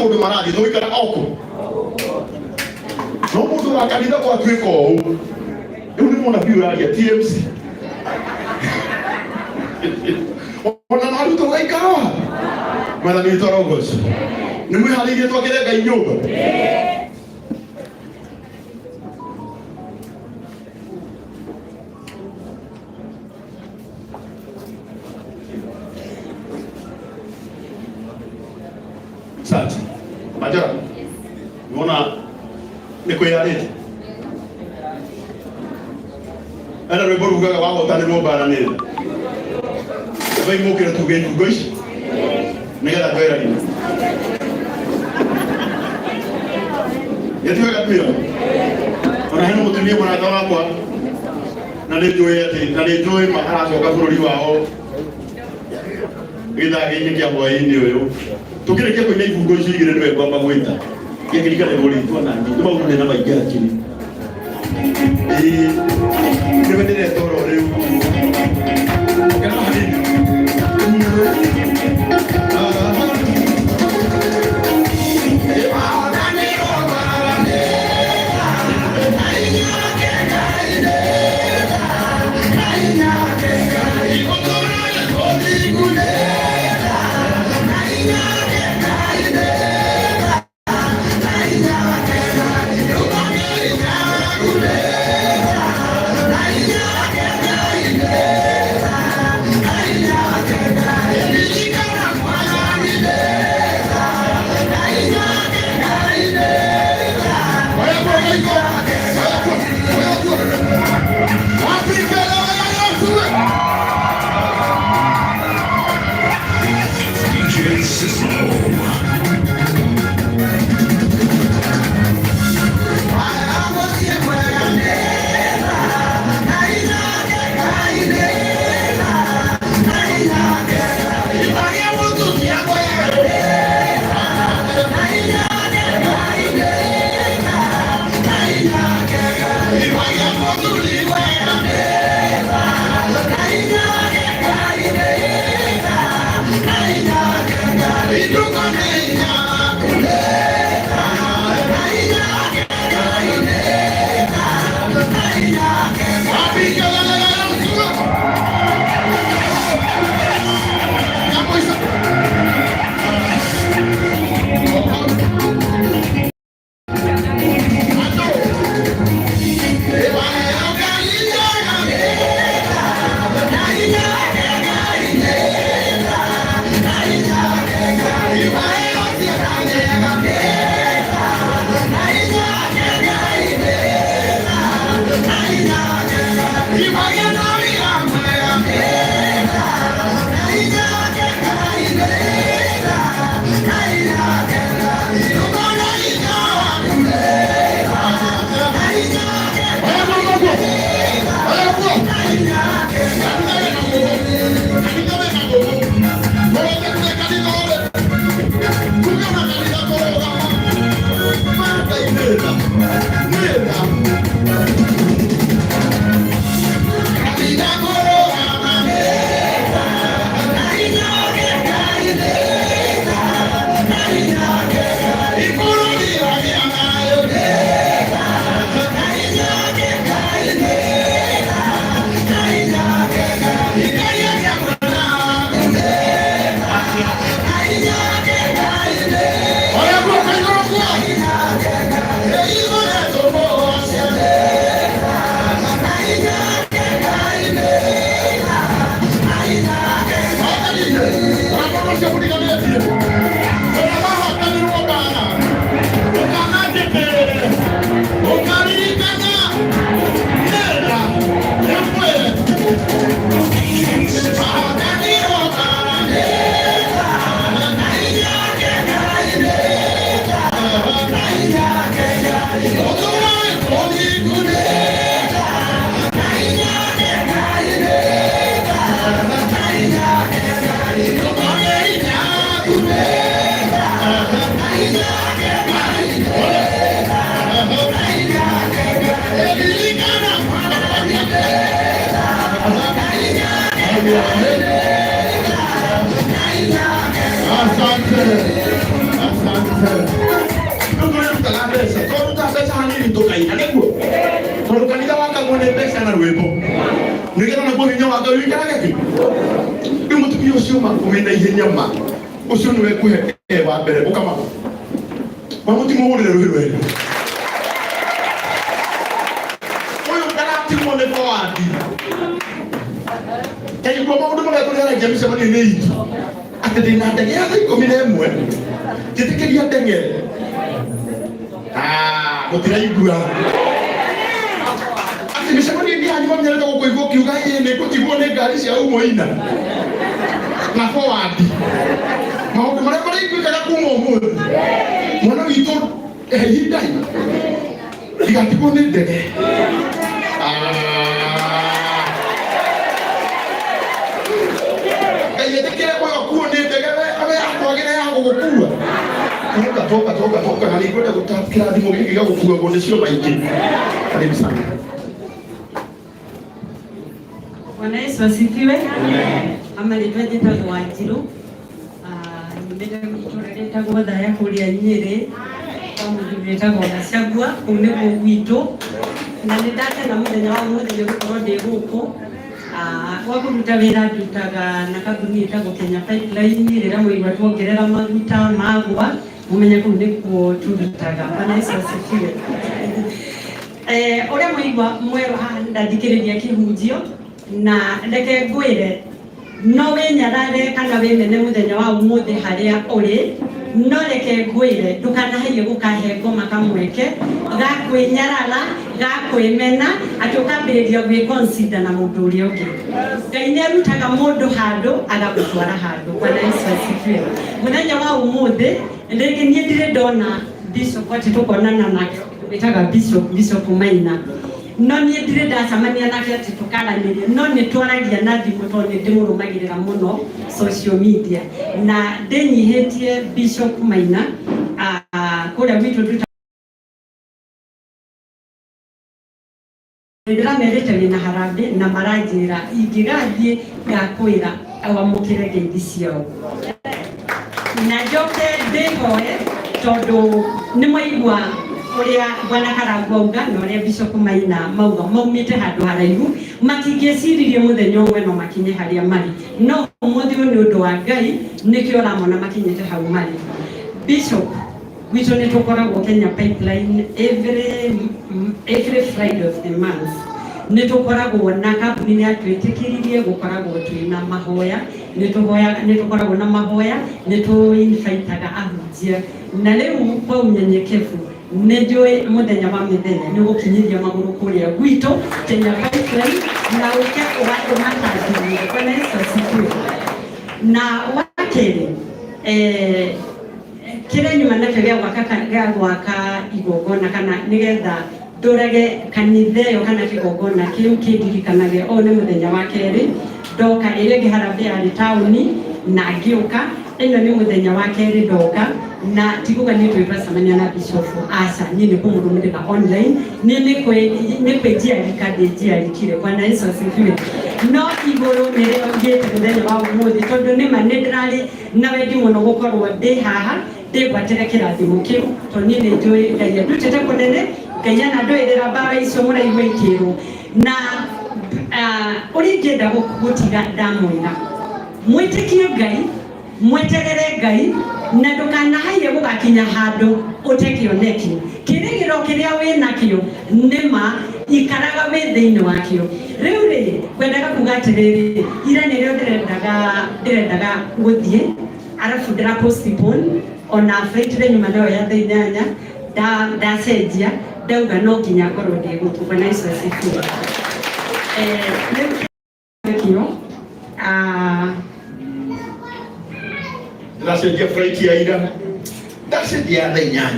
Kũndũ marathiĩ tũgũikara o kũ no mũndũ wa kanitha gwatuĩka ũũ rĩu nĩ mũnabii ũraria TMC ona na rĩu tũgaikara mwathani witũ arogocwo. Nĩ mwĩharĩirie twakĩre Ngai nyũmba? Asante. Majora. Unaona nĩ kwĩyarĩte ena rwĩmbo rugaga wahotanĩrwo mbara nĩ tha imũkĩre tuge ibungo ici nĩgetha twĩranie gĩtiwega twĩra ona hena mũtumia mũrata wakwa na nĩ njũĩ atĩ na nĩ njũĩ ma aracoka bũrũri wao gĩthaa-inĩ kĩa hwaĩ-inĩ ũyũ. Tũkĩrĩkia kũina ibungo icio igĩrĩ nĩwe ngwamba gwĩta gĩkĩriganĩrwo rĩtwa nani nĩ maũndũ nĩ na maingĩ hakiri. Ĩĩ, nĩwe ndĩreta oro rĩu. Ongerera hanini. DJ Sismo. Asante. Asante. Sana. Rĩu tũrĩrutaga mbeca, twaruta mbeca hanini tũkaina nĩguo. Tondũ kanitha wakagwo nĩ mbeca na rwĩmbo. Nĩgetha naguo hinya wa Ngai ũikarage kĩ? Rĩu mũtumia ũcio ma wĩna ihenya ma ũcio nĩwe ngũhe e wa mbere ũkama. Mamũtimũhũrĩre rũhĩ rwerũ. Ũyũ ndaratigwo nĩ forward. Kaigua maũndũ marĩa tũrĩaragia mĩcemanio-inĩ itũ atĩ ndĩna ndege ya thaa 11 njĩtĩkĩria ndeng'ere. Ah, mũtiraigua atĩ mĩcemanio-inĩ yanyu mamenyerete gũkũigua ũkiuga ĩ nĩ ngũtigwo nĩ ngari cia umoina na forward maũndũ marĩa maraiguĩkaga kuma ũmũthĩ mwana witũ ihinda ndigatigwo nĩ ndege. Ah. Ngai ĩtĩkĩre gũkuo nĩ ndege we akwagĩre ya gũgũkua. Toka toka toka toka na nĩngwenda kĩrathimo gĩkĩ gĩa gũkuagwo nĩcio maingĩ. Karibu sana. Bwana Yesu asifiwe. Ama rĩtwa njĩtagwo Wanjirũ. Nyumĩte itũũra rĩtagwo Thaya kũrĩa Nyĩrĩ, kwa mũthuri wĩtagwo Gachagua, kũu nĩkuo gwitũ. Na nĩ ndakena mũthenya wa ũmũthĩ nĩ gũkorwo ndĩ gũkũ. Gwa kũruta wĩra ndutaga na kambuni ĩtagwo Kenya Pipeline, rĩrĩa mwaigua tuongerera maguta magwa, mũmenye kũu nĩkuo turutaga. Bwana Yesu asifiwe. Ũrĩa mwaigua mwerũ haha ndathikĩrĩria kĩhunjio na reke ngwĩre no wĩnyarare kana wĩmene mũthenya wa ũmũthĩ harĩa ũrĩ, no reke ngwĩre ndũkanahaie gũkahe ngoma kamweke ga kwĩnyarara ga kwĩmena atĩ ũkambĩrĩria gwĩconsider na mũndũ ũrĩa ũngĩ. Ngai nĩ arutaga mũndũ handũ agagũtwara handũ. Bwana Yesu asifiwe. Mũthenya wa ũmũthĩ rĩngĩ niĩ ndirĩ ndona bishop atĩ tũkonana nake wĩtaga Bishop Maina, no niĩ ndirĩ ndacemania nake atĩ tũkaranĩria, no nĩ twaragia na thimũ tondũ nĩ ndĩmũrũmagĩrĩra mũno social media na ndĩnyihĩtie Bishop Maina kũrĩa gwitũ nduta ndĩramerĩte wĩna harambĩ na maranjĩra ingĩgathiĩ ngakwĩra wamũkĩre ngeithi ciao na njoke ndĩhoe tondũ nĩ mwaigua ũrĩa Bwana Karangũ auga na ũrĩa Bishop Maina mauga maumĩte handũ haraihu matingĩciririe mũthenya ũmwe no makinye harĩa marĩ, no ũmũthĩ ũyũ nĩ ũndũ wa Ngai nĩkĩo ũramona makinyĩte hau marĩ. Bishop gwitũ nĩ tũkoragwo Kenya Pipeline every Friday of the month nĩ tũkoragwo na kambuni nĩ yatwĩtĩkĩririe gũkoragwo twĩna mahoya, nĩ tũhoyaga, nĩ tũkoragwo na mahoya, nĩ tũ-invitaga ahunjia na rĩu kwa unyenyekevu nĩ njũĩ mũthenya wa mĩthenya nĩ ũgũkinyithia magũrũ kũrĩa gwitũ Kenya Pipeline na ũke ũmatangithie. Bwana Yesu asifiwe. Na wa kerĩ kĩrĩa nyuma nakĩo gĩa gwaka igongona kana nĩgetha ndũrage kanitha ĩyo kana kĩgongona kĩu kĩndirikanage ũyũ nĩ mũthenya wa kerĩ ndoka, ĩrĩa ĩngĩ harambee yarĩ taũni na ngĩũka, ĩno nĩ mũthenya wa kerĩ ndoka na tiguga nĩ twĩ twacemania na bishop, aca, niĩ nĩ kũmũrũmĩrĩra online niĩ nĩ kwĩnjiarika ndĩnjiarikire. Bwana Yesu asifiwe. No igũrũ nĩrĩo ngĩte mũthenya wa ũmũthĩ tondũ nĩma nĩ ndĩrarĩ na wendi mũno gũkorwo ndĩ haha ndĩgwatĩre kĩrathimo kĩu tondũ niĩ nĩ njũĩ Ngai andutĩte kũnene, Ngai anandũĩrĩra mbara icio mũraigua ikĩrwo na ũrĩa ingĩenda gũtiga ndamwĩra mwĩtĩkie Ngai, mweterere Ngai na ndũkanahaie gũgakinya handũ ũte kĩoneki kĩrĩgĩro kĩrĩa wĩ nakĩo nĩma ikaraga wĩ thĩinĩ wakĩo. Rĩu rĩ ngwendaga kuga atĩrĩrĩ, ira nĩrĩo ndĩrendaga gũthiĩ arabu ndĩra postpone ona flight ĩrĩa nyuma nayo ya thaa 8 ndacenjia ndauga no nginya ngorwo ndĩ gũkũ. Bwana Yesu asifiwe. Rĩu kĩo Ndacenjia flight ya ira ndacenjia ya thaa 8.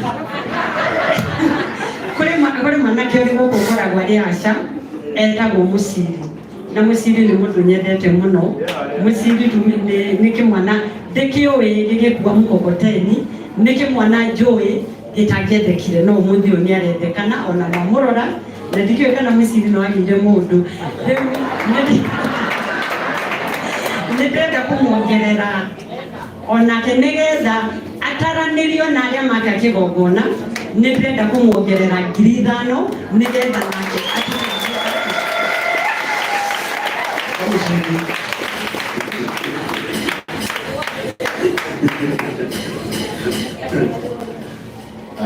Kũrĩ mwanake ũrĩ gũkũ ũkoragwo arĩ aca etagwo Mũciri na Mũciri nĩ mũndũ nyendete mũno. Mũciri nĩ kĩmwana ndĩkĩũĩ gĩgĩkua mkokoteni, nĩ kĩmwana njũĩ gĩtangĩendekire no ũmũthĩ ũyũ nĩ arendekana ona mwamũrora na ndikĩũĩ kana Mũciri no agĩire mũndũ. Rĩu nĩ ndĩrenda kũmuongerera Onake nĩgetha ataranĩrio na arĩa maka kĩgongona, nĩ ndĩrenda kũmuongerera 5,000 nĩgetha nake atuĩke.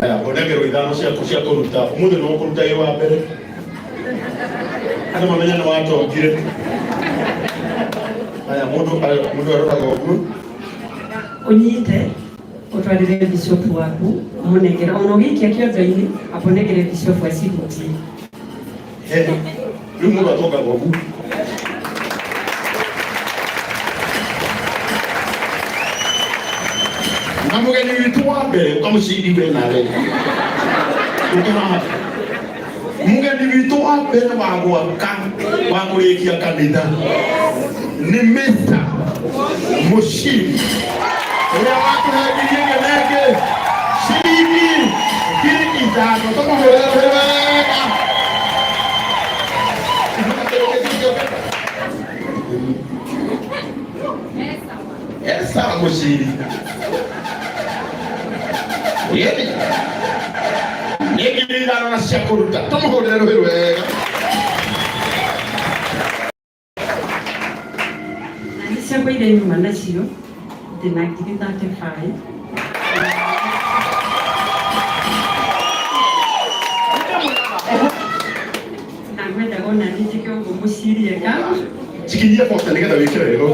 Aya, ũnengerwo 5 ciaku cia kũruta. Ũmũthĩ nĩwe ũkũruta wĩ wa mbere. Andũ mamenya nĩ watongire. Aya, mũndũ mũndũ aroraga ũguo. Ũnyite ũtwarĩre bishop waku ũmũnengere, ona ũgĩikia kĩondo-inĩ abũnengere bishop acihutie. He, rĩu mũndũ atongaga ũguo. Na mũgeni witũ wa mbere ũkamũciri we nawe. Ũka haha. Mũgeni witũ wa mbere wa gwaka wa kũrĩkia kanitha nĩ Mr. Mushiri ũrĩa watũhengirie gĩthenge ciringi 5,000. Tũmũhũrĩre wega. Esa Mushiri. Yeni. Nĩ 5,000 na cia kũruta. Tũmũhũrĩre rũhĩ wega. Na nĩ ciakwa iria nyuma nacio ndĩna 35,000. Na ngwendaga ona niĩ njĩke ũguo Mũciri eka. Cikinyie bote nĩgetha wĩkĩre wega.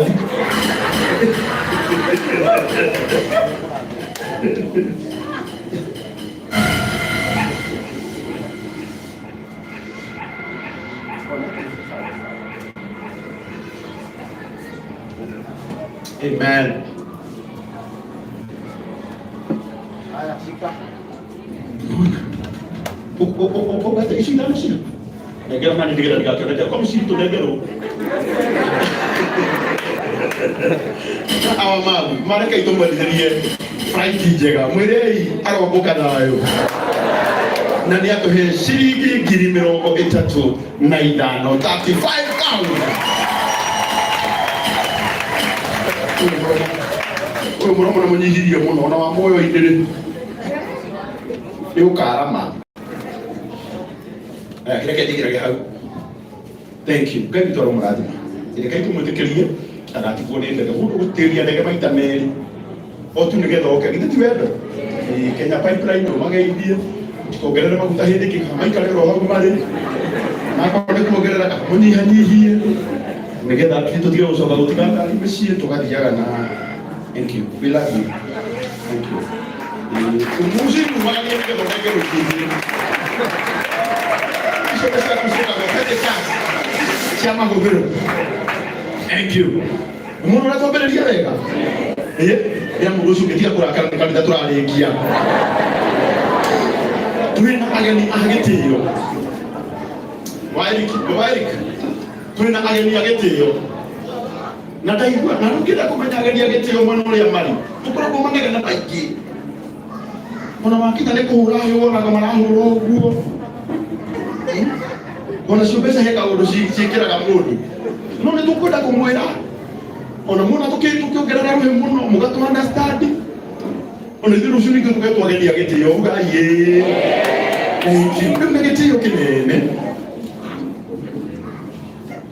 Amen. Haya, shika. Ici 5 cio. Nengera nani nĩgetha ndigakĩone kwa mũciri tũnengerwo. Awa mamu, mareke itũmwendithĩrie flight njega. Mwĩrei arombũka thayũ. Na nĩ atũhe ciringi 35,000, 35,000. Ũyũ mũromo nĩ mũnyihirie mũno, ona wa muoyo-inĩ rĩ, nĩ ũkarama. Aya, kĩreke njigĩrage hau. Thank you. Ngai witũ aromũrathima. Reke tũmwĩtĩkĩrie ndagatigwo nĩ ndege. Mũndũ gũtĩria ndege maita merĩ o tu nĩgetha oke. Githĩ ti wendo? Ĩĩ, Kenya Pipeline ũmageithie, tũkongerere maguta hĩndĩ ĩngĩ, kana maikare oro hau marĩ. Nakorwo nĩ kuongerera kana mũnyihanyihie nĩgetha tũtige gũcoka gũtiga ngari mĩciĩ tũgathiaga na. Thank you. We love you. Thank you. Mũciĩ umagarie nĩgetha ũnengerwo ingĩ. Icio nĩ ciaku ciĩtagwo petty cash cia mahũthĩro. Thank you. Mũndũ ũrĩa twambĩrĩria wega. Ĩĩ, ya mũndũ ũcio ũngĩ tiga kũrakara nĩ kanitha tũrarĩkia. Twĩna ageni a gĩtĩo. Wa Eric, wa Eric. Twĩna ageni a gĩtĩo. Na ndaigua, na ndũngĩenda kũmenya ageni a gĩtĩo mwena ũrĩa marĩ. Tũkoragwo manegene maingĩ. Ona wakinya nĩ kũhũra hĩ wonaga marahũra ũguo. Ona cio mbeca he kaũndũ ciĩkĩraga mũndũ. No nĩ tũkwenda kũmwĩra ona muona tũkĩongerera rũhĩ mũno mũgatũ understand. Ona ithuĩ rũciũ ningĩ tũgetwo ageni a gĩtĩo uga ĩĩ. Thank you. Rĩu nĩ gĩtĩo kĩnene.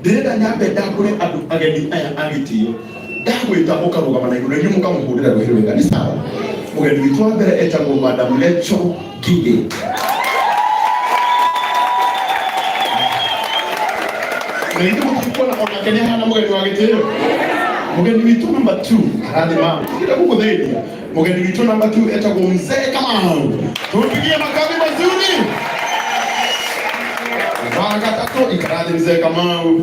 Ndĩrenda nyambe ndakũre andũ ageni aya a gĩtĩo. Ndagwĩta ũkarũgama na igũrũ na inyuĩ mũkamũhũrĩra rũhĩ wega. Nĩ sawa? Mũgeni witũ wa mbere etagwo Madam Lecho Ngige. Na ithuĩ mũtikuona onake nĩ ahana mũgeni wa gĩtĩo. Mũgeni witũ number 2 arathima. Ndĩrenda gũgũthĩnia. Mũgeni witũ number 2 etagwo Mzee Kamau. Tumpigie makofi mazuri. Wa gatatũ ikarathi Mzee Kamau.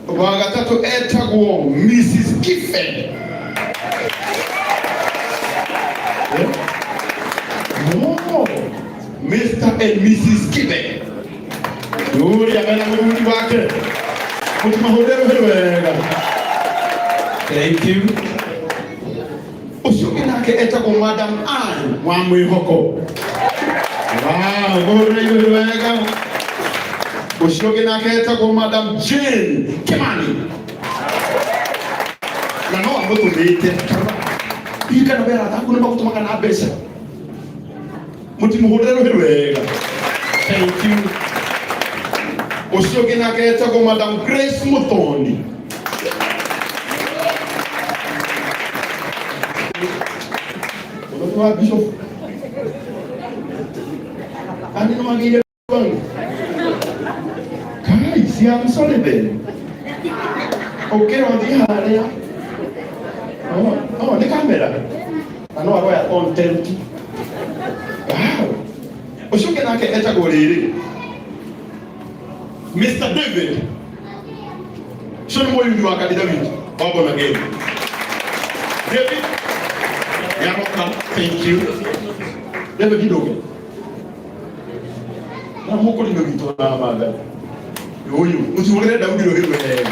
Wa gatatũ etagwo Mrs. Kife. No, Mr. and Mrs. Kibe. Yuri amena mũthuri wake. Mũtimahũrĩre rũhĩ wega. Thank you. Ũcio ũngĩ nake etagwo Madam Ann wa Mwĩhoko. Wow, mũhũrĩre rũhĩ wega. Ũcio ũngĩ nake etagwo Madam Jane Kimani. Na no amũtũmĩte. Hihi kana we arata aku nĩ magũtũmaga na mbeca? Mũtimũhũrĩre rũhĩ wega. Thank you. Ũcio ũngĩ nake etagwo Madam Grace Muthoni. Mũthoni wa Bishop. Ani no wagĩire wangu. Kai, si I'm sorry then. Ũkĩra ũthiĩ harĩa. Oh, oh, nĩ kamera. Na no aroya content. Wow. Ũcio ũngĩ nake etagwo rĩrĩ. Mr. David. Ũcio nĩ mũyuthi wa kanitha witũ wa Born Again. David. Nĩaroka. Thank you. David ndũge. Na mũkũrinũ witũ wa manga. Ũyũ, mũtihũrĩre Daudi rũhĩ wega.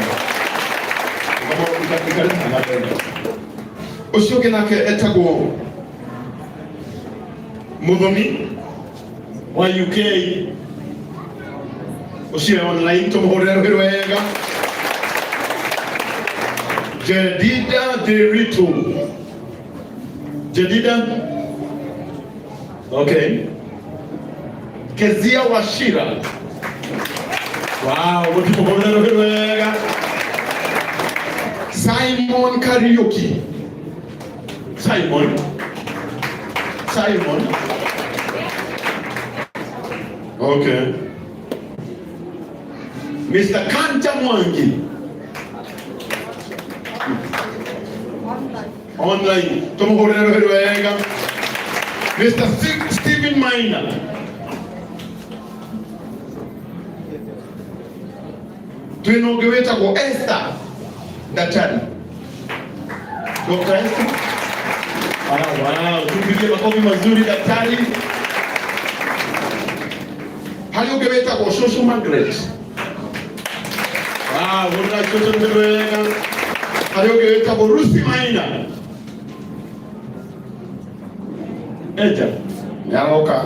Ũcio ũngĩ nake etagwo Muthoni wa UK. Ũcio e online tũmũhũrĩre rũhĩ wega. Jedida Derito. Jedida. Okay. Kezia Wachira. Wow, mũtimũhũrĩre rũhĩ wega. Simon Kariuki. Simon. Simon. Okay. Mr. Kanja Mwangi. Online. Tumuhũrĩre rũhĩ wega. Mr. Stephen Maina. Twĩna ũngĩ wĩtagwo Esther Daktari. Dr. Esther. Ah, wow. Tumpigie makofi mazuri daktari. Harĩ ũngĩ wĩtagwo Shosho Margaret. Wow, hũrĩra Shosho rũhĩ wega. Harĩ ũngĩ wĩtagwo Lucy Maina. Eja, nĩaroka.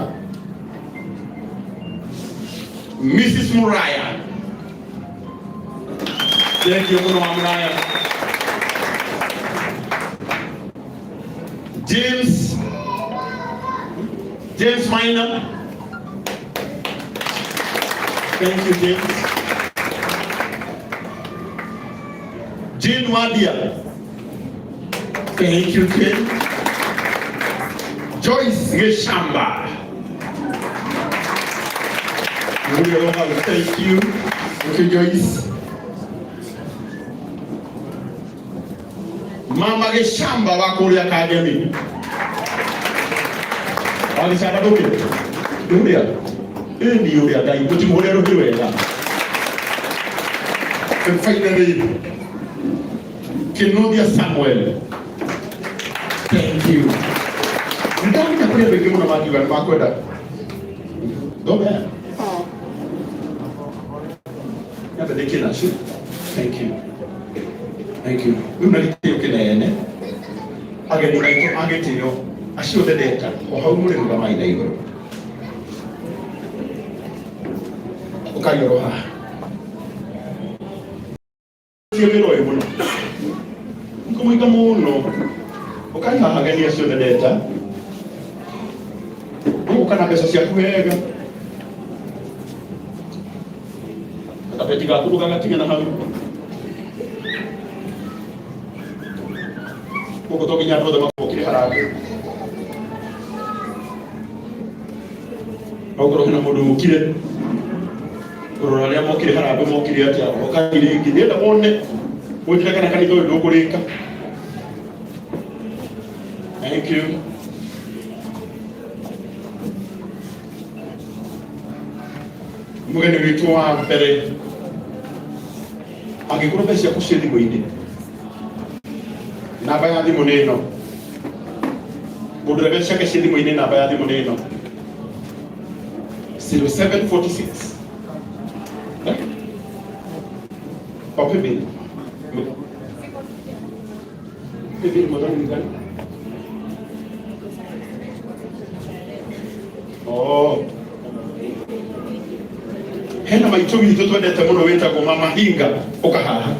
Mrs. Muraya. Thank you mũno wa Muraya. James James Maina. Thank you, James. Jane Wadia. Thank you, Jane. Joyce Geshamba. Thank you. Thank you, Joyce. Mama Geshamba wa kũrĩa Kangemi. Wa Gĩcamba ndũkĩrĩ? Ndũrĩa? Ĩ ni ũrĩa Ngai mũtimũhũrĩre rũhĩ wega. And finally, Kĩnuthia Samuel. Thank you. Nĩndamenya kũrĩ andũ aingĩ mũno mangiuga nĩ makwenda. Thome aya. Nyambe ndĩkie nacio. Thank you. Thank you. Rĩu na gĩtĩo kĩnene ageni aitũ a gĩtĩo acio othe ndeta o hau mũrĩ rũgamai na igũrũ. Ũkai oro haha. Tie wĩra ũyũ mũno. Ngũmũiga mũno. Ũkai haha ageni acio othe ndeta. Ũgũka na mbeca ciaku wega. Gakabeti gaku ndũgagatige na hau. Gũkũ to nginya andũ othe makokire harambee. Okorwo hena mũndũ ũkire kũrora arĩa mokire harambee mokire atĩa okai rĩngĩ ndĩrenda wone ũnjĩre kana kanitha ũyũ ndũkũrĩka. Thank you. Mũgeni witũ wa mbere angĩkorwo mbeca ciaku ciĩ thimũ-inĩ namba ya thimũ nĩ ĩno mũndũ ũrĩa mbeca ciake ciĩ thimũ-inĩ namba ya thimũ nĩ ĩno 0746. Eh? Oh, paybill. Paybill mwanzoni ni gani? Oh. Hena maitũ witũ twendete mũno wĩtagwo Mama Hinga ũka haha.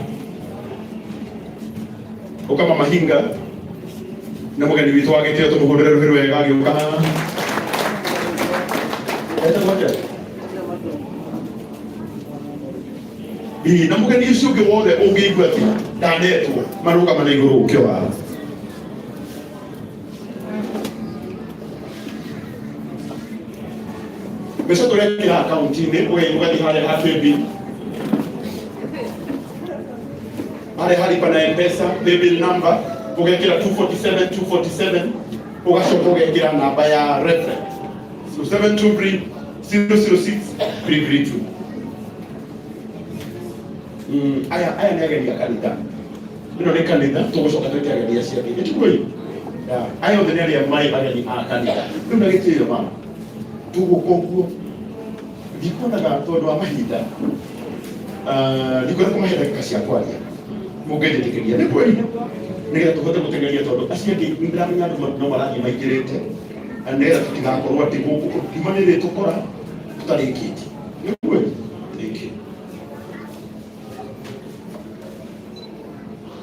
Ũka Mama Hinga. Na mũgeni witũ wa gĩtĩo tũmũhũrĩre rũhĩ rwega agĩũka haha. Etagwo atĩa? Ĩĩ, na mũgeni ũcio ũngĩ wothe ũngĩigua atĩ ndanetwo marũgama na igũrũ ũkĩo wao. Mbeca tũrekĩra akaunti-inĩ ũgathiĩ harĩa ha paybill, harĩa haripa na M-Pesa paybill number ũgekĩra 247 247, ũgacoka ũgekĩra namba ya reference 723 006 332. Aya aya nĩ ageni a kanitha. Ĩno nĩ kanitha, tũgũcoka twĩte ageni acio angĩ. Ĩtiguo ĩ? Aya othe nĩ arĩa marĩ ageni a kanitha. Rĩu na gĩtĩo mama, tũgũka ũguo ndikuonaga tondũ wa mahinda, ndikwenda kũmahe ndagĩka cia kwaria, mũngĩnjĩtĩkĩria nĩ kweri nĩgetha tũhote gũteng'eria, tondũ acio angĩ nĩ ndĩramenya andũ no marathiĩ maingĩrĩte, na nĩgetha tũtigakorwo atĩ gũkũ nduma nĩ ĩrĩtũkora tũtarĩkĩtie. Nĩ kweri. Thank you.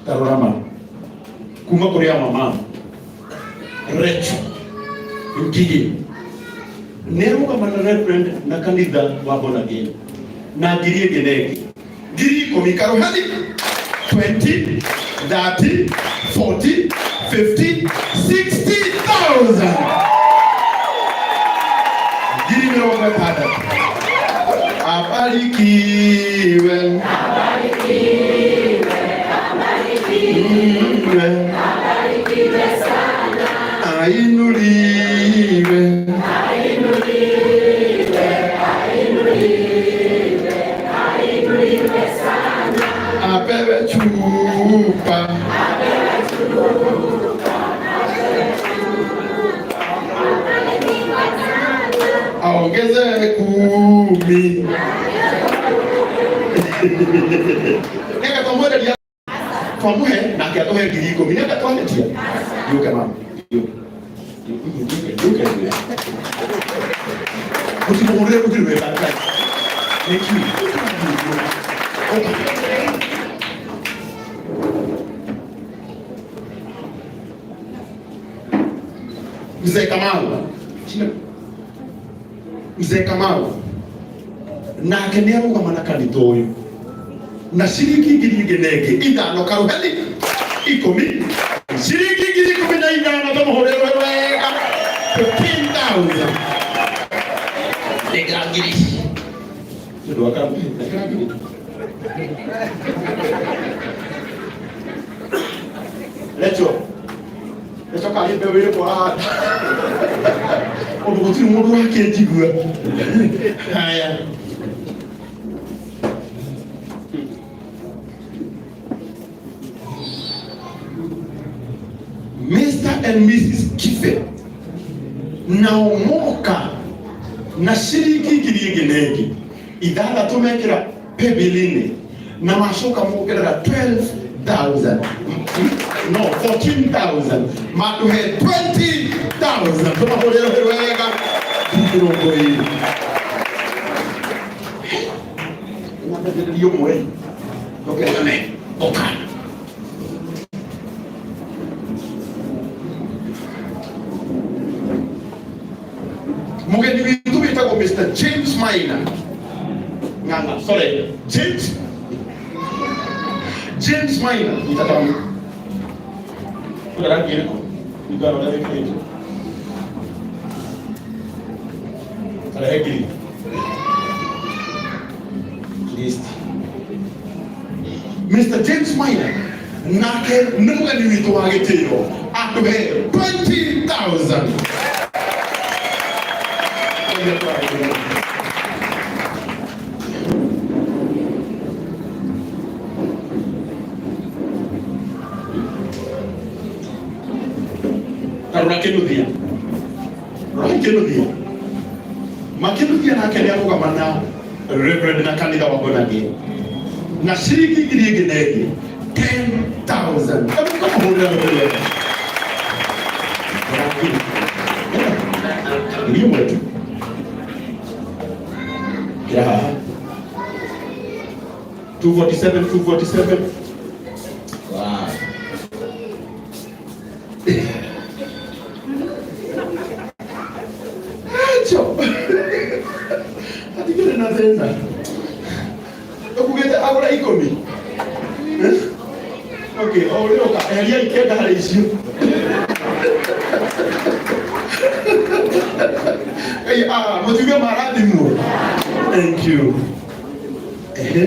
Tarora ma kuma kũrĩ a mama Rachel Ngigi nĩ arũgama na reverend na kanitha wa Born Again na ngiri ĩngĩ na ĩngĩ 10,000 karuhani 20 30 40 50 60,000, 60,000. Abarikiwe, ainuliwe. Apewe chupa. Aongeze 10. Nĩgatwamwenderia twamũhe nake atũhe 10,000, nĩagatwahĩtia. Yũke mama, yũke, yũke, yũke. Mũtimũhũrĩre rũhĩ rwega. Thank you. Okay. Mzee Kamau. Mzee Kamau nake nĩ arũgama na kanitha ũyũ na ciringi 5,000 karuheni 10, ciringi 15,000, tũmũhũrĩre wega, 15,000. Nengera ngiri ici nĩ ũndũ wa karuheni, nengera ngiri. Recho, Recho, karĩ mbeũ ĩrĩkũ ũrahanda ũndũ gũtirĩ mũndũ ũrakĩnjigua? Haya. Mr. and Mrs. Kife nao moka na ciringi 6,000 mekĩra paybill-inĩ na macoka mongerera 12,000, no 14,000, matũhe 20,000. Tũmahũrĩre wega 20,000. Nĩmambĩrĩria ũmwe ndũkeyone ũka. Mũgeni witũ wĩtagwo Mr. James Maina Ng'ang'a, sorry, James Maina nyita karamu. Kuna rangi ĩrĩkũ ringana ũrĩa wĩkĩrĩte? Tarehe ngiri list. Mr. James Maina nake nĩ mũgeni witũ wa gĩtĩo, atũhe 20,000. Karora Kinuthia, rora Kinuthia, Makinuthia nake nĩ arũgama na reverend na kanitha wa Born Again na ciringi 1,000, 10,000. Kamũhũrĩra rũhĩ 1,000 tu. Kira haha 247 247. Wow. Rachel atigere na thĩna ũkugĩte agũra ikũmi. Eh? Okay, o ũrĩa ũka eheria ikenda harĩ icio. Hey, ah, mũtuge marathimwo. Thank you. Ehe.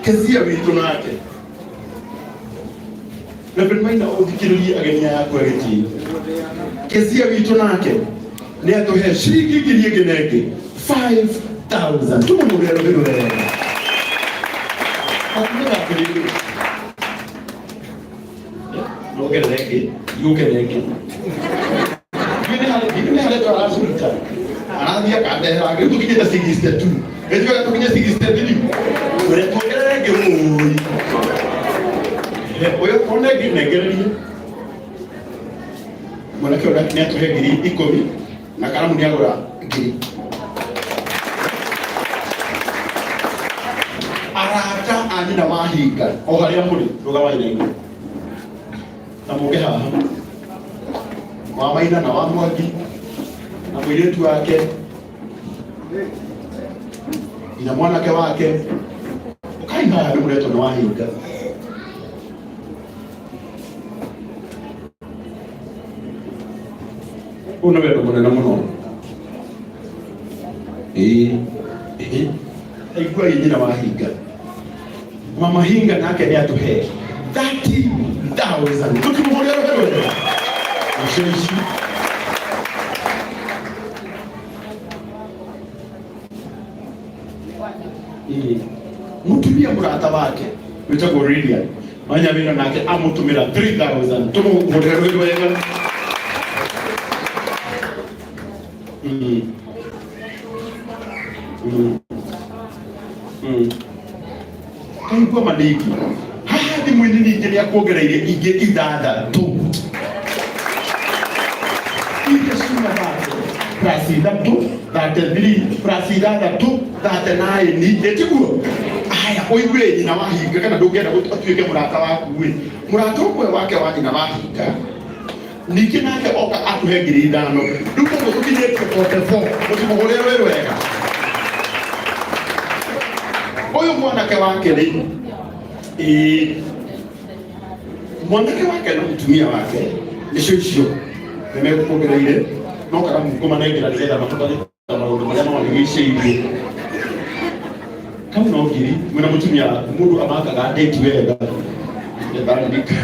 Kezia witũ nake. Reverend Maina ũthikĩrĩrie ageni aya aku a gĩtĩo. Kezia witũ nake nĩ atũhe ciringi ngiri ĩngĩ na ĩngĩ 5000. Tũmũhũrĩre rũhĩ rwega. Makiugaga atĩrĩrĩ, nongerere ĩngĩ, yũke na ĩngĩ. Ithuĩ nĩ harĩ twaracuruta. Arathiĩ akandehera rĩu tũkinyĩte 62. Nĩtwega tũkinye 63. Ũrĩa tuongerere ĩngĩ mũi. Ũyũ one ĩngĩ nengererie. Mwanake ũyũ nĩ atũhe ngiri ikũmi na karamu nĩ agũra ngiri. Arata a nyina wa hinga o harĩa mũrĩ rũgamai na igũrũ na mũke haha wa Maina na wa Mwangi na mũirĩtu wake nginya mwanake wake ũkai haha nĩ mũretwo nĩ wahinga. Ũyũ nĩ wendo mũnene mũno. Ĩĩ ĩĩ aiguai nyina wa hinga. Mama hinga nake nĩ atũhe 30,000. Tũkĩmũhũrĩra rũhĩ rwega. Icio ici Ĩĩ. Mũtumia mũrata wake wĩtagwo Lilian Wanyawĩra nake amũtũmĩra 3000. Tũmũhũrĩre rũhĩ rwega. Mm. Mm. Mm. Kaigua manĩingĩ haha thimũ-inĩ ningĩ nĩ akuongereire ingĩ ithathatũ iria ciuma thate plus ithatũ 33 plus ithathatũ 39 ĩtiguo aya ũigue nyina wa hinga kana ndũngĩenda atuĩke mũrata waku ĩ mũrata ũmwe wake wa nyina wa hinga ningĩ nake oka atũhe ngiri ithano rĩu koguo tũkinyĩtie 44 mũtimũhũrĩre wĩ wega ũyũ mwanake wake rĩ ĩĩ mwanake wake na mũtumia wake nĩcio icio nĩ mekũongereire no karamu ngũmanengera nĩgetha mahotage maũndũ marĩa mamarigicĩirie kau no ngiri mwĩna mũtumia waku mũndũ amakaga ndĩti wega nĩndaririka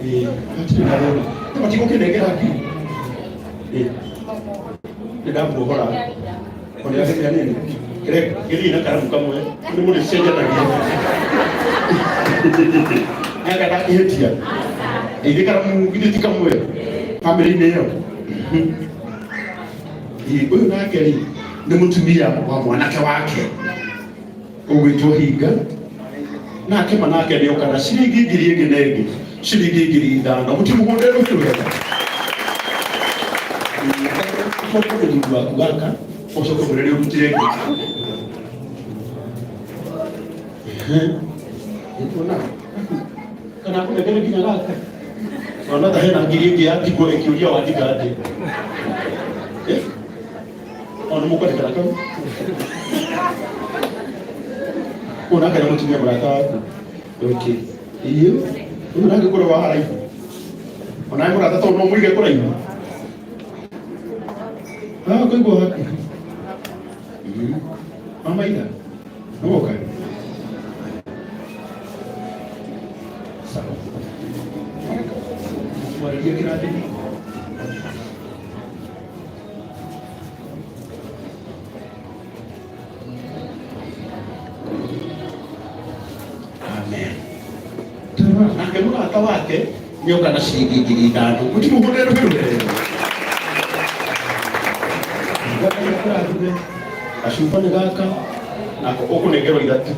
ĩĩ hatirĩ na thĩna matigũkĩnengera ngiri ĩĩ nĩndamuohora ona gĩthia nini gĩthiĩ na karamu kamwe nĩ mũndũ cenjanagia nanga ndakĩhĩtia ĩthĩ karamu githĩ ti kamwe bamĩrĩ-inĩ ĩyo. Ĩĩ, ũyũ nake rĩ nĩ mũtumia wa mwanake wake ũgwĩtwo hinga nake manake nĩ oka na ciringi ngiri ĩngĩ na ĩngĩ ciringi ngiri ithano mũtimũhũrĩre rũhĩ rwega ũcoke mũthuri waku gaka ũcoke ũmwĩre nĩ ũrutire ngiri. Ehe. Nĩtuona kana kũnengere nginya gaka ona ta hena ngiri ĩngĩ yatigwo ĩkĩũria watiga atĩ. Eh? Ona mũkwandĩkana kau ũyũ nake nĩ mũtumia mũrata waku. Okay, iyo ũyũ nake kũrĩ wa haraihu onawe mũrata tondũ no mũige kũraihu. Ah, kũigua hakuhĩ. Mama Ida, nĩwoka? Sawa. Mwarĩrie kĩrathi. Amen. Tarora, nake mũrata wake nĩoka na ciringi ngiri ithano. Mũtimũhũrĩre rũhĩ rwega. Kũrathime. Gacuba nĩ gaka nako ũkũnengerwo ithatũ.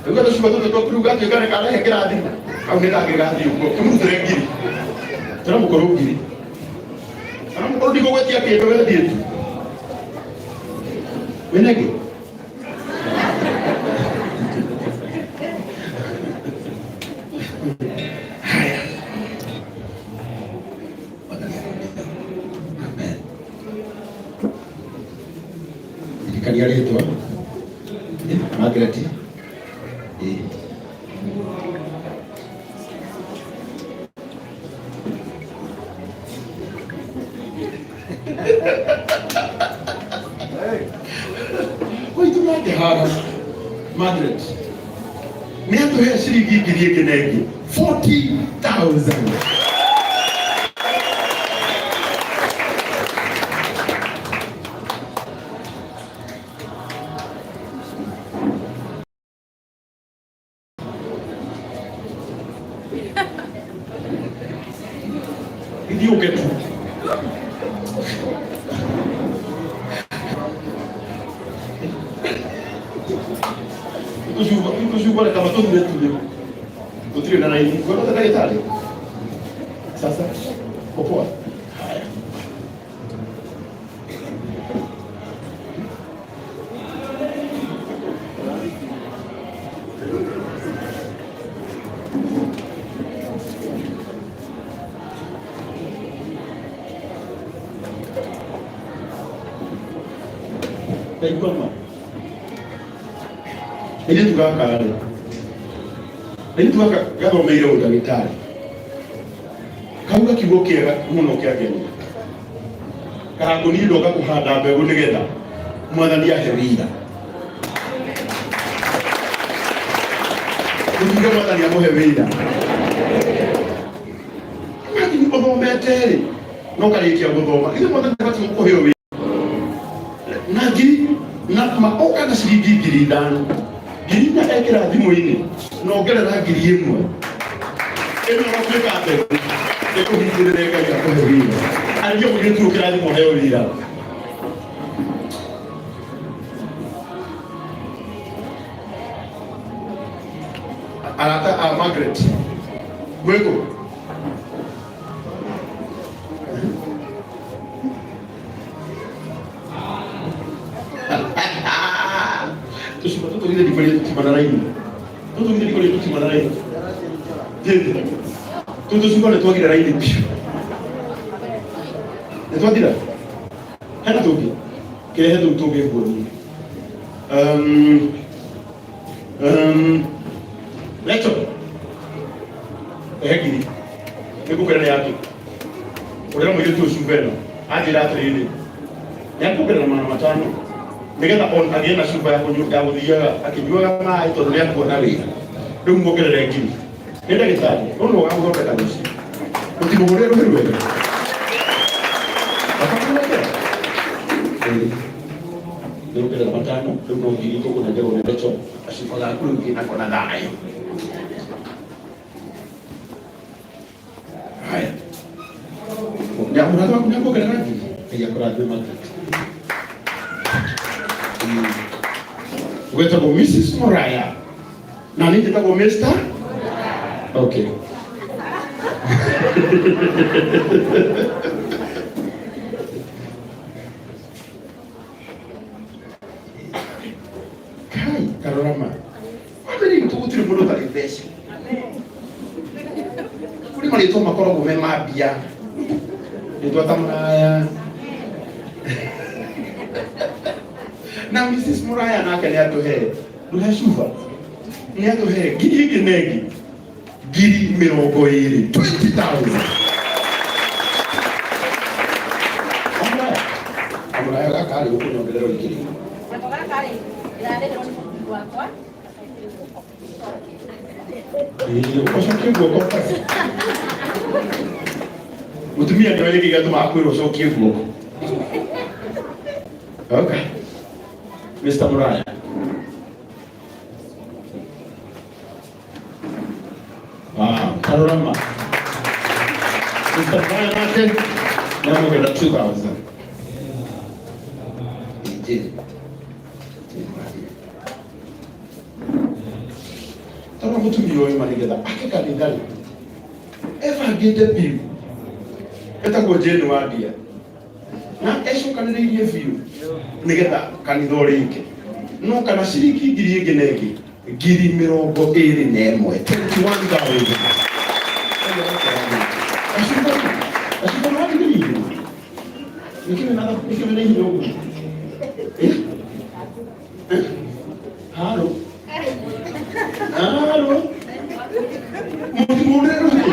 Rĩu gatũcuba tũtũ twaku rĩu gatuĩka nĩ karehe kĩrathimo. Kau nĩ kangĩ gathiĩ ũguo. Kĩmũrutĩre ngiri. Tĩra mũkũrũ ngiri. Kana mũkũrũ ndigũgwĩtia kĩndũ we thiĩ tu. Wĩna ĩngĩ? Haya. Mwathani arorathime. Amen. Ririkania rĩtwa. Margaret. Waitu mangĩhara Margaret nĩ atũhe ciringi ngiri ĩngĩ na ĩngĩ 40,000. Ithiĩ ũke tu. Tũcuba reka matũthure tu gũtirĩ na raini kwenda ndagĩtarĩ sasa popoa. Haya. Ndaigua ma airĩtu gaka rĩ, airĩtu gaka gathomeire ũndagĩtarĩ, kauga kiugo kĩega mũno kĩa ngenia karangũniĩ ndoka kũhanda mbegũ nĩgetha mwathani ahe wĩra. Tũkiuge mwathani amũhe wĩra. Imagine ũthomete rĩ na ũkarĩkia gũthoma, ithe mwathani abatiĩ gũkũhe wĩra na ngiri na maoka na ciringi 5,000, 4,000 ekĩra thimũ-inĩ na ongerera 1,000 ĩno ĩgatuĩka mbegũ ĩkũhingũrĩre Ngai akũhe wĩra. Arĩria mũirĩtu ũkĩrathimwo heo wĩra. Arata a Margaret mwĩkũ? Tũcuma tũtũgire ndikũrĩa tũtima na raini, tũtũgire ndikũrĩa tũtima na raini. Jĩndĩ tũtũ tũcuma nĩ twagire raini biũ, nĩ twathira. Hena tũngĩ kĩrehe tũu tũngĩ nguonie. Lecho ehe ngiri nĩngũkwĩra nĩ yake ũrĩa mũirĩtu ũcio cuba ĩno anjĩra atĩrĩrĩ nĩakuongerera 500 nĩgetha on agĩe na cuba ya kũnyua ya gũthiaga akĩnyuaga maĩ tondũ nĩakuona wĩra. Rĩu muongerere ngiri. Nĩ ndagĩtarĩ ũyũ nĩwe ũgagũthondeka rũciũ, mũtimũhũre rũhĩ rwega akamũthondekera. Nĩongerera 500, rĩu no ngiri tũkũnengerwo nĩ Rachel gacuba gaku rĩu kĩnako na thayũ. Haya. Ya mũrata waku nĩakuongerera ngiri. Ngai akũrathime Margaret. Gwetagwo Mrs. Muraya na niĩ njĩtagwo Mr. Okay. Kai, karorama. Wambere itũ gũtirĩ mũndũ ũtarĩ mbeca. Kũrĩ marĩtwa makoragwo me ma mbia. Rĩtwa ta Muraya. Na Mrs. Muraya nake nĩ atũhe ndũhe cuba, nĩ atũhe ngiri ĩngĩ na ĩngĩ 20,000, 20,000. Amũraya, amũraya gaka rĩ ũkũnyongerera igĩrĩ. Nako gaka rĩ, ndĩrarĩhĩrwo nĩ mũthuri wakwa. Ũcokie guoko. Mũtumia nĩwe gĩkĩ gĩatũmaga kwĩrwo ũcokie guoko. Okay. Mr. Muraya. Wow, karorama. Mr. Muraya nake nĩamũgerera 2000. Ĩnjĩri. Tondũ mũtumia ũyũ ma nĩgetha ake kanitha rĩ ebangĩte biũ, etagwo Jane Wandia na ecokanĩrĩirie biũ nĩgetha kanitha ũrĩke no kana ciringi ngiri ĩngĩ na ĩngĩ. Ngiri mĩrongo ĩrĩ na ĩmwe, 21,000. Haro haro mũtimũrĩre rũhĩ.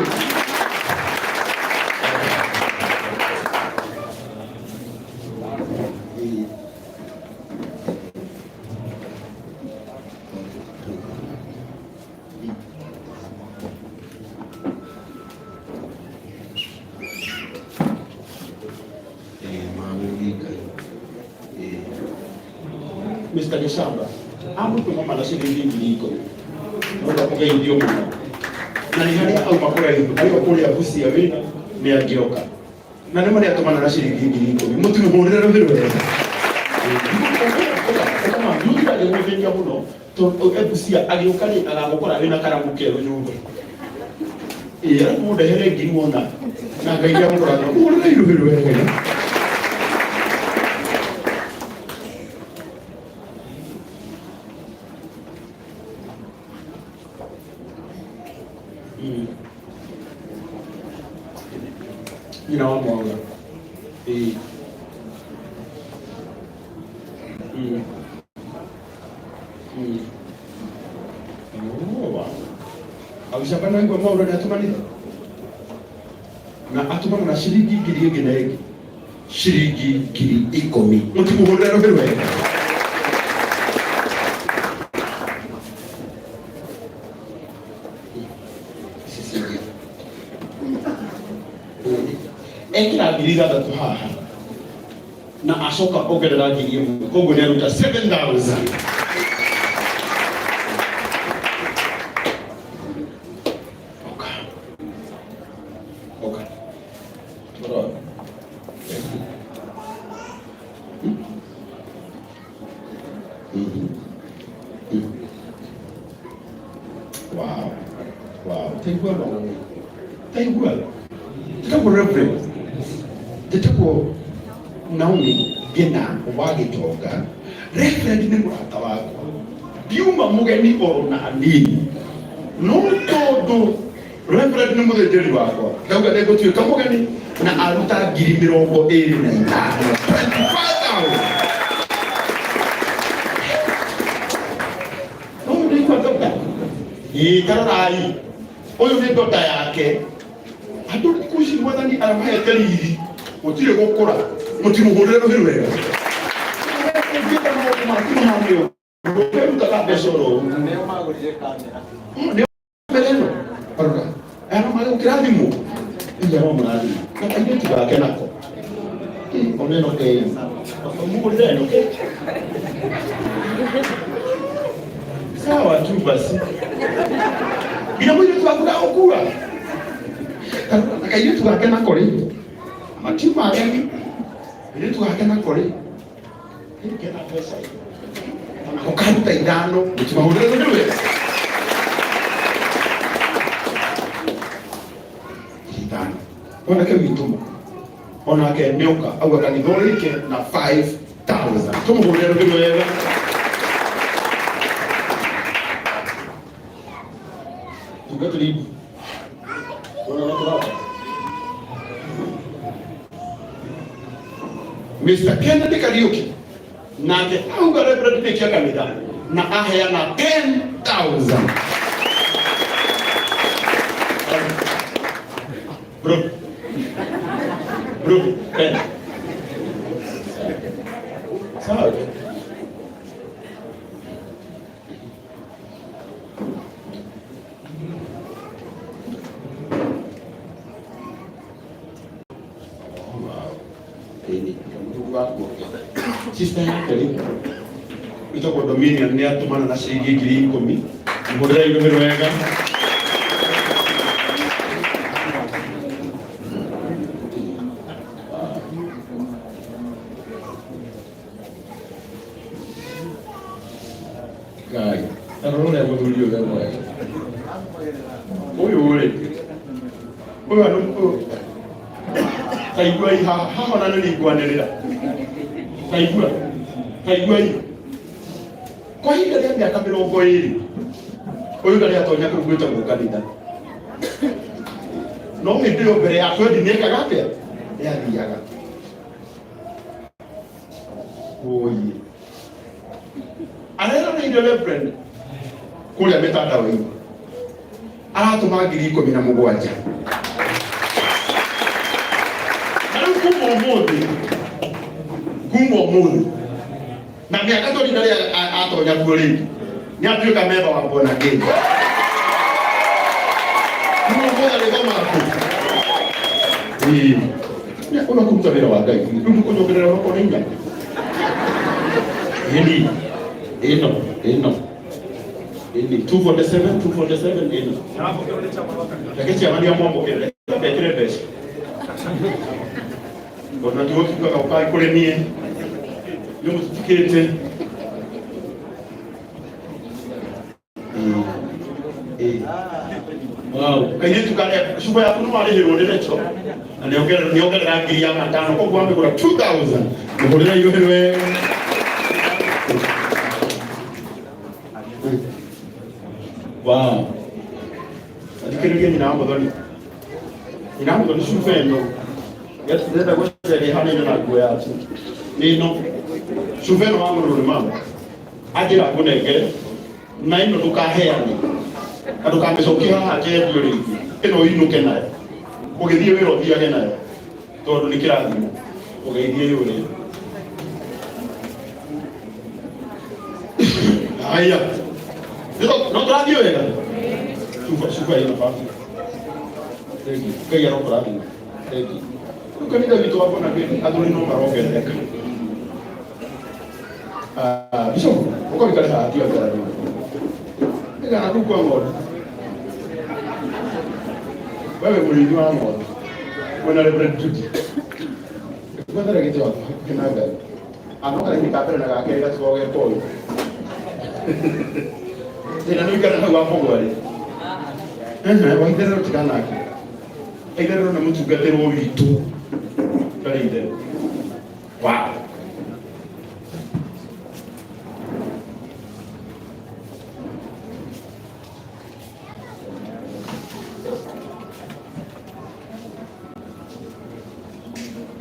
Mr. Gĩcamba amũtũma mana ciringi 10,000 no mũgeithio mũno na nĩ harĩa auma kũraihu arĩ o kũrĩa Busia wĩna nĩ angĩoka na nĩ marĩa atũmana na ciringi 10,000 mũtimũhũrĩre rũhĩ rwega ũkamamĩũtigagĩgũthĩnia mũno tondũ e Busia agĩũka rĩ agagũkora wĩna karamu kerũ nyũmba ĩĩ aramũndehere ngiri wona na Ngai nĩagũkũrathima mũhũrĩre rũhĩ rwega. Nyina wa Mwaura. Ĩĩ. Oh, wow. Agĩcamba na igua Mwaura nĩ atũmanire na atũmana na ciringi ngiri ĩngĩ na ĩngĩ ciringi 10,000 mũtimũhũrĩre rũhĩ rwega. Cecilia. Ekĩra 6,000 haha na acoka ongerera 1,000 koguo nĩ aruta 7,000. Oka. Oka. Toro. Wow. Wow. Taigua ba? Taigua. Tetagwo Reverend. Tetagwo Naomi Ngina wa Gĩtonga. Reverend nĩ mũrata wakwa. Ndiuma mũgeni oro na hanini. No tondũ Reverend nĩ mũthĩnjĩri wakwa. Ndauga nĩngũtuĩka mũgeni na aruta 25,000. 25,000. No ndĩigua ndonda. Ĩĩ tarorai. Ũyũ nĩ ndonda yake. Andũ thikũ ici mwathani aramahete riri. Gũtirĩ gũkũra. Mũtimũhũrĩre rũhĩ rwega. Ũngĩka maũndũ maku mahane ũguo, ũkĩrutaga mbeca oro ũguo. Nĩo magũrire kamera. Nĩo mbere ĩno. Rora. Aya no marĩ gũkĩrathimwo. Ĩĩ no mũrathimwo. Na kairĩtu gake nako. Ĩĩ ona ĩno ĩĩ. Mũgũrĩre ĩno kĩ. Sawa tu basi. Nginya mũirĩtu waku ndagũkua. Na kairĩtu gake nako rĩ. Matiuma ageni. Kairĩtu gake nako rĩ. Kena mbeca ĩ. Onako karuta ithano. Mũtimahũrĩre rũhĩ rwega. Ithano. Mwanake witũ onake nĩoka auga kanitha ũrĩke na 5,000. Tũmũhũrĩre rũhĩ rwega. Tungatĩri Unaona tũroka? Mr. Kennedy Kariuki nake auga Reverend nĩkia kanitha na aheana 10,000. Bro. Bro, 10. Sawa. Sister yake rĩ ĩtagwo Dominion nĩ atũmana na ciringi 10,000 mũhũrĩre irũmĩ rwega. Ngai tarora ũrĩa mũthuri ũyũ e mwega ũyũ rĩ ũyũ andũ taigua i haha haha ona nĩ ngwanĩrĩra taigua taigua i kwa ihinda rĩa mĩaka 20. Ũyũ ndarĩ atonya kũu gwĩtagwo kanitha. No hĩndĩ ĩyo mbere ya twendi nĩekaga atĩa? Nĩathiaga. Oye. Areroreire Reverend kũrĩa mĩtandao-inĩ. Aratũma 17,000. Na rĩu kuma ũmũthĩ, kuma ũmũthĩ, na mĩaka twendi ndarĩ atonya kuo rĩngĩ, nĩ atuĩka memba wa Born Again. Kuma ũmũthĩ arĩthomaga kũ? Ĩĩ. Nĩ ũrĩa kũruta wĩra wa Ngai. Rĩu mũkũnyongerera onokorwo nĩ inya. Ĩni. Ĩno, ĩno. Ĩni 247, 247 ĩno. Reke ciama nĩ amwamũkĩre. Ndekĩre mbeca. Tondũ natuo kiugaga ũkai kũrĩ niĩ. Nĩ mũtitikĩte. Wow. Kairĩtu karĩa cuba yaku nĩ warĩhĩrwo nĩ Rachel na nĩongerera 5,000 koguo wamĩgũra 2000 mũhũrĩre irũhĩrwe. Wow. Athikĩrĩria nyina wa Mũthoni. Nyina wa Mũthoni cuba ĩno ndĩrenda gwĩceria ĩhanaine na nguo yaku. Nĩ ĩno. Cuba ĩno wagũrĩrwo nĩ mama. Anjĩra ngũnengere na ĩno ndũkaheane na ndũkamĩcokie haha njendio rĩngĩ, ĩno ũinũke nayo, ũgĩthiĩ wĩra ũthiage nayo tondũ nĩ kĩrathimo, ũgeithie yũrĩ. Haya, no tũrathiĩ wega. Cuba cuba ĩno baba. Thank you. Ngai arokũrathima. Thank you. Rĩu kanitha witũ wa Born Again athuri no marongerereka. Ah, Bishop, uko wikare haha tiga kwarania. Nĩgana kũu kwa ng'ondu. Wewe mũrĩithi wa ng'ondu. Mwena Reverend Judy. Gwethere gĩtĩ waku hakuhĩ na Ngai. Ano karaini ka mbere na ga kerĩ gatikoragwo ge koĩ. Thĩna nĩ ũikare hau wa mũgwarĩ. Ehe, waitherero tiga nake. Aitherero nĩ mũtungatĩrwo witũ. Ndarĩ itherũ. Wow.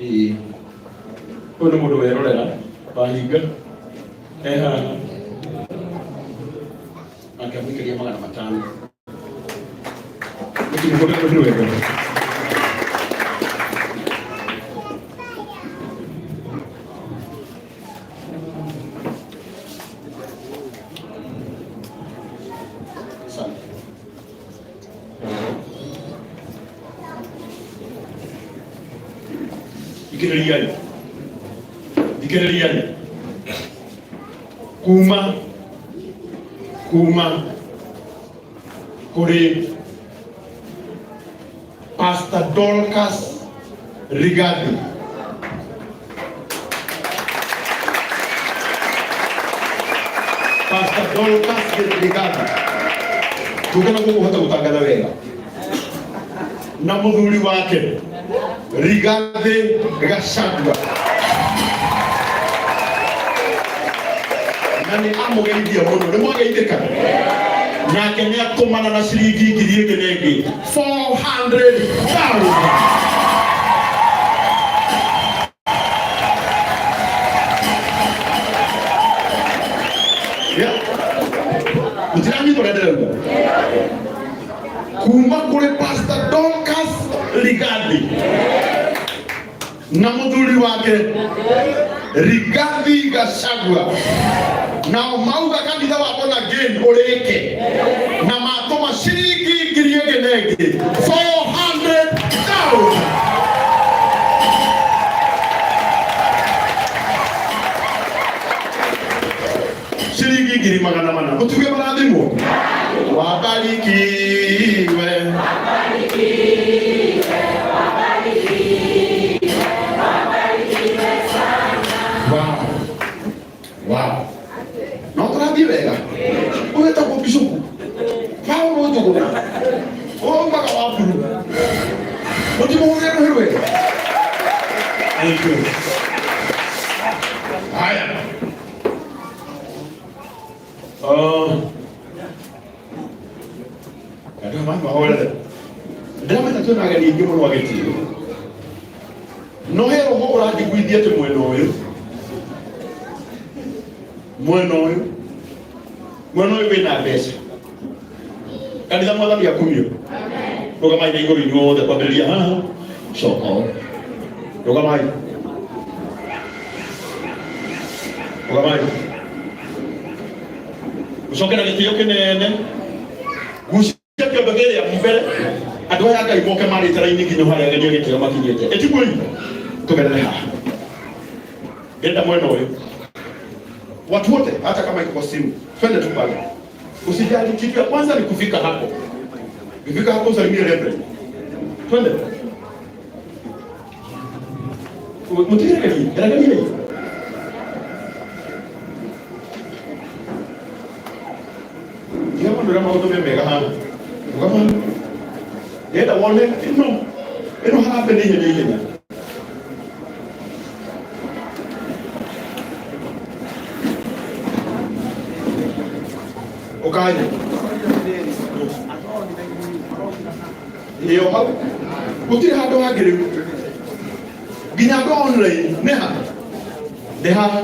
Ĩĩ. Ũyũ nĩ mũndũ werorera wahinga e haha akĩamũikĩria 500. Mũtimũhũrĩre rũhĩ wega. Asante. Thikĩrĩriai. Thikĩrĩriai. Kuma kuma kũrĩ Pastor Dorcas Rigathi. Pastor Dorcas Rigathi. Tugana gũkũhota gũtangatha wega na mũthuri wake Rigathi Gachagua na nĩ amũgeithia mũno nĩ mwageithĩka nake nĩ atũmana na ciringi ngiri ĩngĩ na ĩngĩ 400,000. Yeah. Mũtiranyita ũrĩa ndĩrauga kuma kũrĩ Pastor Dorcas Rigathi na mũthuri wake Rigathi Gachagua nao mauga kanitha wa Born Again ũrĩke na matũma ciringi ngiri ĩngĩ na ĩngĩ 400,000. Ciringi 400,000 mũtuge marathimwo wabarikiwe. Wow. Wow. No tũrathiĩ wega ũyũ etagwo bishopu Paulo Njũgũna ũyũ umaga wa mburu mũtimũhũrĩre rũhĩ rwega. Thank you. Haya. Mahorere ndĩramenya twĩna ageni aingĩ mũno agĩtio no he roho ũranjiguithia atĩ mwena ũyũ mwena ũyũ mwena ũyũ wĩna mbeca. Kanitha mwathani akumio. Rũgamai na igũrũ inyuothe kwambĩrĩria haha coka o rũgamai rũgamai ũcoke na gĩtĩo kĩnene gucia kĩondo kĩrĩa mbere andũ aya Ngai moke marĩte raini nginya harĩa ageni a gĩtĩo makinyĩte. Ĩtiguo tũgerere haha. Ndĩrenda mwena ũyũ watu wote, hata kama iko kwa simu, twende tu pale. Usijali, kitu ya kwanza ni kufika hapo. Ukifika hapo usalimie reverend. Twende. Mutiregerie, geregerie. Tiga maũndũ ũrĩa maũndũ me mega haha. Rũgama. Ndĩrenda wone ĩno ĩno harambee nĩ ihenya ihenya. Ũkanye. Ĩyo hau. Gũtirĩ handũ hangĩ rĩu. Nginya andũ online nĩ ha? Nĩ haha.